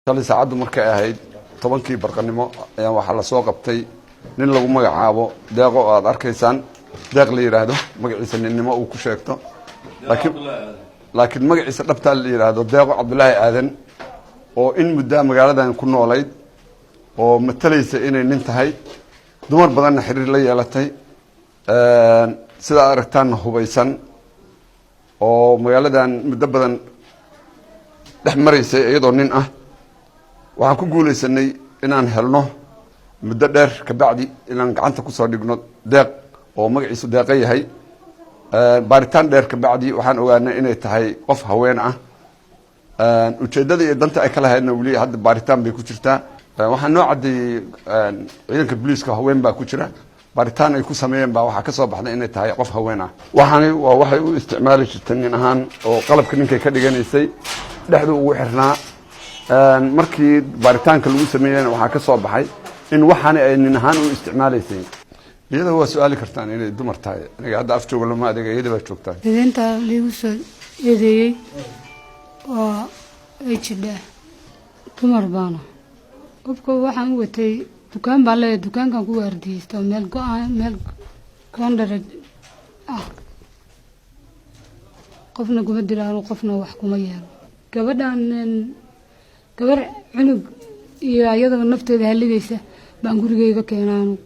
Shalay saacaddu markay ahayd 10-kii barqanimo ayaa waxaa lasoo qabtay nin lagu magacaabo Deeqo oo aada arkaysaan, Deeq la yidhaahdo, magaciisa ninnimo uu ku sheegto, laakiin magaciisa dhabtaa la yidhaahdo Deeqo Cabdulaahi Aadan, oo in muddaa magaaladan ku noolayd oo matalaysa inay nin tahay, dumar badanna xiriir la yeelatay, sidaa aragtaanna hubaysan, oo magaaladan muddo badan dhex maraysay iyadoo nin ah. Waxaan ku guulaysanay inaan helno muddo dheer kabacdi inaan gacanta kusoo dhigno Deeq oo magaciisu Deeqa yahay. Baaritaan dheer kabacdi waxaan ogaanay inay tahay qof haween ah. Ujeeddada iyo danta ay ka lahaydna weli hadda baaritaan bay ku jirtaa. Waxaa noo caddeeyey ciidanka booliiska haween baa ku jira. Baaritaan ay ku sameeyeen baa waxaa ka soo baxday inay tahay qof haween ah. Waxaani waa waxay u isticmaali jirtay nin ahaan oo qalabka ninkay ka dhiganaysay, dhexdu ugu xirnaa. Markii baaritaanka lagu sameeyena waxaa ka soo baxay in waxaani ay nin ahaan u isticmaalaysay. Iyada waa su-aali kartaan inay dumar tahay. Aniga hadda af jooga lama adeega, iyada baa joogtaa. Eedeynta liigu soo eedeeyey waa ay jidhaa, dumar baana. Hubka waxaan u watay, dukaan baan leeyahay, dukaankan ku waardiyeysta oo meel go-aan, meel koondhara ah. Qofna kuma dilaano, qofna wax kuma yeelo. Gabadhan gabar cunug iyo iyadaba nafteeda haligaysa baan gurigeyga keenaanu.